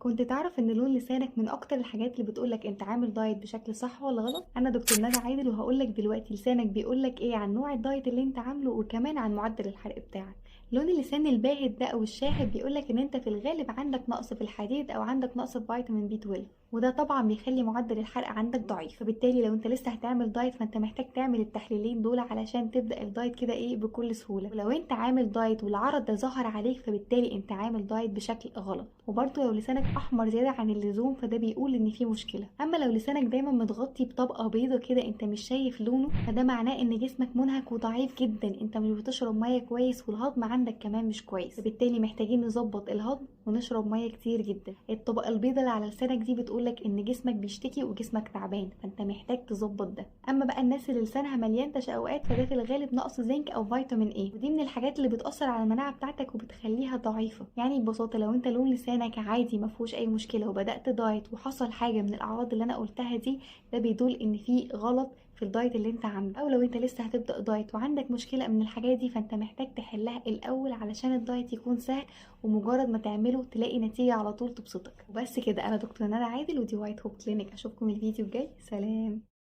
كنت تعرف ان لون لسانك من اكتر الحاجات اللي بتقولك انت عامل دايت بشكل صح ولا غلط؟ انا دكتور ندى عادل وهقولك دلوقتي لسانك بيقولك ايه عن نوع الدايت اللي انت عامله وكمان عن معدل الحرق بتاعك. لون اللسان الباهت ده او الشاحب بيقولك ان انت في الغالب عندك نقص في الحديد او عندك نقص في فيتامين بي 12، وده طبعا بيخلي معدل الحرق عندك ضعيف. فبالتالي لو انت لسه هتعمل دايت فانت محتاج تعمل التحليلين دول علشان تبدا الدايت كده ايه بكل سهولة. ولو انت عامل دايت والعرض ده ظهر عليك فبالتالي انت عامل دايت بشكل غلط. وبرده لو لسانك احمر زيادة عن اللزوم فده بيقول ان في مشكلة. اما لو لسانك دايما متغطي بطبقه بيضة كده انت مش شايف لونه، فده معناه ان جسمك منهك وضعيف جدا، انت مش بتشرب مية كويس والهضم عندك كمان مش كويس، فبالتالي محتاجين نظبط الهضم ونشرب مية كتير جدا. الطبقة البيضة اللي على لسانك دي بتقولك ان جسمك بيشتكي وجسمك تعبان، فانت محتاج تظبط ده. اما بقى الناس اللي لسانها مليان تشققات فده في الغالب نقص زنك او فيتامين اي، ودي من الحاجات اللي بتاثر على المناعة بتاعتك وبتخليها ضعيفة. يعني ببساطة لو انت لون لسانك عادي ما فيهوش اي مشكلة وبدات دايت وحصل حاجة من الاعراض اللي انا قلتها دي، ده بيدل ان في غلط في الدايت اللي انت عامله. او لو انت لسه هتبدا دايت وعندك مشكلة من الحاجات دي فانت محتاج تحلها الاول علشان الدايت يكون سهل ومجرد ما تعمله تلاقي نتيجة على طول تبسطك. وبس كده، انا دكتور ندى عادل ودي White Hope Clinic. اشوفكم الفيديو الجاي، سلام.